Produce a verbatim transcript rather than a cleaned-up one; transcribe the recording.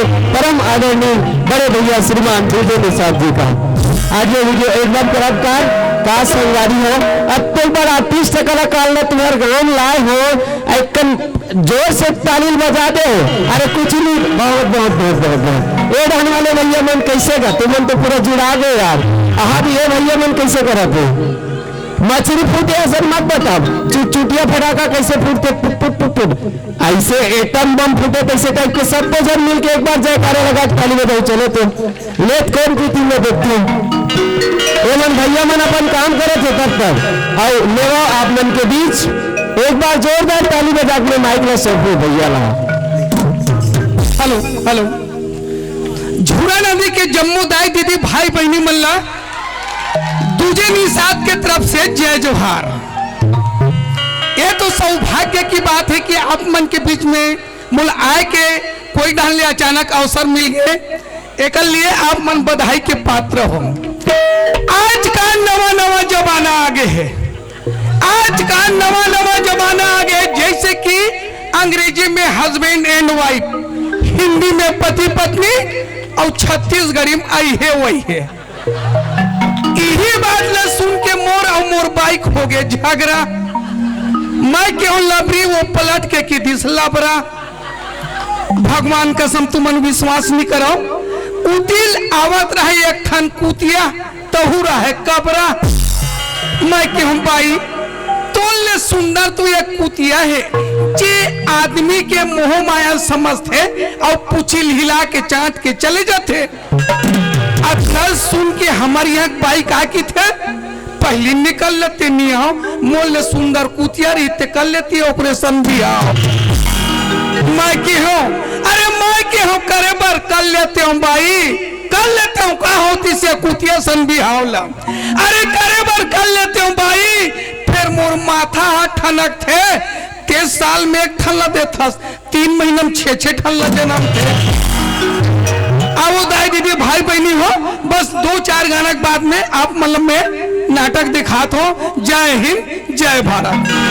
परम आदरणीय बड़े भैया श्रीमान भूपेंद्र साहब जी का। आज ये वीडियो एकदम चमत्कार का संगवारी हो। अब तो एक बार आर्टिस्ट कलाकार ला तुम्हारे गांव लाए हो, एकदम जोर से ताली बजा दे। अरे कुछ नहीं, बहुत बहुत बहुत बहुत बहुत। ए ढान वाले भैया मन कैसे गा, तुमन तो पूरा जुड़ा गए यार। अहा भी ये भैया मन कैसे करत हो? मछली फूटे असन मत बताओ, चुटचुटिया फटाका कैसे फूटते, पुट पुट पुट पुट, ऐसे एटम बम फूटे तैसे टाइप के। सबको जन मिलके एक बार जयकारा लगा के ताली बजाओ। चलो तो लेत कौन की टीम में देखते हैं। ये मन भैया मन अपन काम करे थे तब तक। आओ लेवा आप मन के बीच एक बार जोरदार ताली बजा के माइक ला सौंपो भैया ला। Hello, hello. झूरा नदी के जम्मो दाई दीदी भाई बहनी मन ला दूजे निषाद के तरफ से जय जोहार। ये तो सौभाग्य की बात है कि आप मन के बीच में मोला आए के कोई ढंग ले अचानक अवसर मिल गए, एकर लिए आप मन बधाई के पात्र हो। आज का नवा नवा जमाना आ गए है, आज का नवा नवा जमाना आ गए, जैसे कि अंग्रेजी में हस्बैंड एंड वाइफ, हिंदी में पति पत्नी, और छत्तीसगढ़ी में आई है वही है। इही बात ला सुन के मोर और मोर बाई के हो गए झगड़ा। मैं केहूं लबरी, वो पलट के की दिस लबरा। भगवान कसम तुमन विश्वास नहीं करो, उतिल आवत रहे एक ठन कुतिया, तहू रहे कबरा। मैं केहूं बाई, तोल ले सुंदर तू एक कुतिया है, जे आदमी के मोह माया समझते और पुछिल हिला के चाट के चले जाते। अतका सुन के हमर यहाँ बाई का किथे, पहली निकल लेते नियाव, मोल ले सुंदर कुतिया रहिते कर लेती ओकरे सन बियाव। मैं केहूं, अरे मैं केहूं करे बर कर लेते हूं बाई, कर लेते हूं का होती से कुतिया सन बिहाव ला। अरे करे बर कर लेते हूं बाई, फिर मोर माथा हा ठनक थे, तीस साल में एक ठन ला देथस, तीन महीना में छे छे ठन ला जनम थे। आओ दाई दीदी भाई बहनी हो, बस दो चार गाना के बाद में आप मतलब में नाटक दिखात हो। जय हिंद, जय भारत।